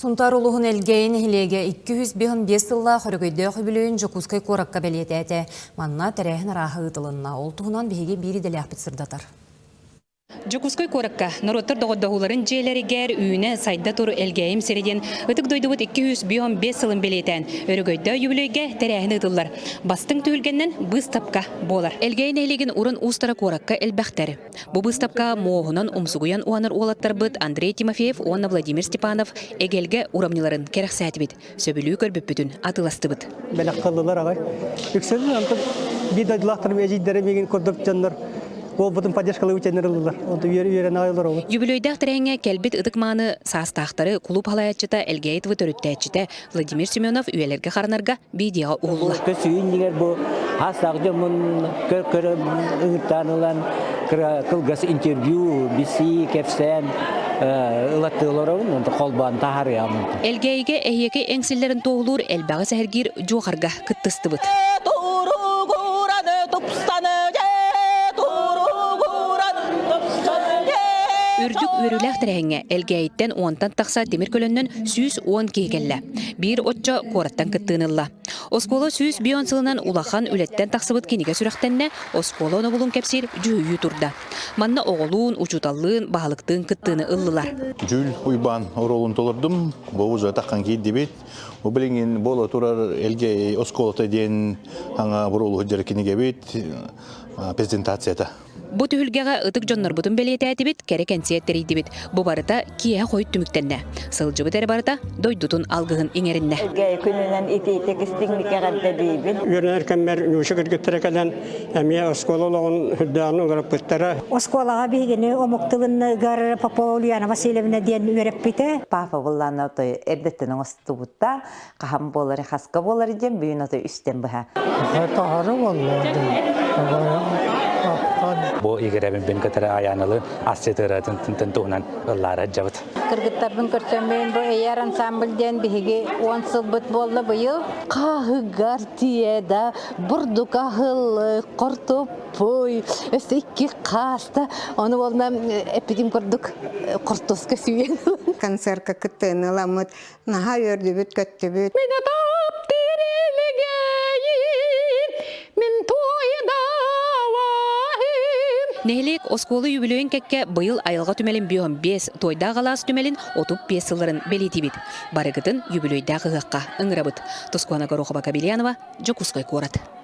Сунтаар улууһун Элгээйи нэһилиэгэ 255 сыллаах өрөгөйдөөх үбүлүөйүн Дьокуускай куоракка бэлиэтээтэ. Манна тэрээһин арааһа ыытылынна. Ол туһунан биһиги биир идэлээхпит сырдатар. Дьокуускай куоракка норуоттар доҕордоһууларын дьиэлэригэр үүнэ сайда тур Элгээйим сирэ диэн ытык дойдубут 255 сылын бэлиэтээн өрөгөйдөөх үбүлүөйгэ тэрээһин ыытыллар. Бастыҥ түһүлгэннэн быыстапка буолар. Элгээйи нэһилиэгин уран уустара куоракка элбэхтэр. Бу быыстапка муоһунан умсугуйан уһанар уолаттарбыт Андрей Тимофеев уонна Владимир Степанов эгэлгэ урамньыларын кэрэхсээтибит, сөбүлүү көрбүппүтүн атыыластыбыт. Бэлэх кыллылар аҕай. Үксэлин онтон биир дойдулаахтарым эдьиийдэрэ миигин курдук дьоннор уолбутун поддержкалыы үтэннэр ыллылар. Онтон үөрэн аҕай олоробут. Юбилейдаах тэрээһиҥҥэ кэлбит ытык-мааны саастаахтары кулууп салайааччыта Элгээйитовы төрүттээччитэ Владимир Семенов үйэлэргэ харанарга видеоҕа уһулла. Көсүүн дигэр бу ас дьоммун көрө ыҥыртаан ылан кылгас интервью, бисии, кэпсээн ылаттыы олоробун, онто холбоон таһаарыамын. Элгээйигэ эһиэки эҥсиллэрин туоһулуур элбэҕи сэһэргиир дьуохарга кыттыстыбыт. Үрдүк үөрүүлээх тэрээһиҥҥэ Элгээйиттэн уонтан тахса тимир көлөннөн 110 киһи кэллэ. Биир оччо куораттан кыттыыны ылла. Оскуола 150 сылынан улахан үлэттэн тахсыбыт кинигэ сүрэхтэннэ, оскуола онобулун кэпсиир дьүһүйүү турда. Манна оҕолуун, учууталлыын, баһылыктыын кыттыыны ыллылар. Дьүл Уйбаан оруолун толордум. Бу уже таххан киирдибит. Бу билигин буола турар Элгээйи оскуолата диэн аңа буруолу сылдьар кинигэбит презентацията. Бу түһүлгэҕэ ытык дьоннорбутун бэлиэтээтибит, кэрэ кэнсиэр тэрийдибит. Бу барыта киэһэ хойут түмүктэннэ. Сылдьыбыт эрэ барыта дойдутун алгыһын иҥэриннэ. Элгээйи күнүнэн итиитик истиҥник эҕэрдэлиибин. Үөрэнэр кэммэр Нюша кыргыттара кэлэн эмиэ оскуола олоҕун үрдээҕин уларыппыттара. Оскуолаҕа биһигини омук тылыныгар Попова Ульяна Васильевна диэн үөрэппитэ. Папа буллаана отой эрдэттэн оҥостубута, хаһан буолары хаска буолары диэн бүгүн ото үстэн быһа. Таһары буолла. Бу игирэбин бин кытары аяанылы асчытыратын туһунан ыллаара дьабыт. Кыргыттарбын көрсөммүн бу Эйэр ансамбль диэн биһиги 10 сылбыт буолла быйыл. Хаһыгар тиэда бурдук аһыл кортоппуй өссө икки хааста ону буолна эппитим курдук хортуоска сүйэн. Концертка кыттыыны ыламмыт Наһаа үөрдүбүт, көттүбүт. Мин таптыыр элэгэйим, мин туойдаалаһым. Нэһилиэк оскуола үбүлүөйүн кэккэ быйыл айылҕа түмэлин бүөһүн биэс, Туойдаах алаас түмэлин 35 сылларын бэлиэтиибит. Барыгытын үбүлүөйдээх ыһыахха ыҥырабыт. Тускуана Горохова-Кабельянова, Дьокуускай куорат.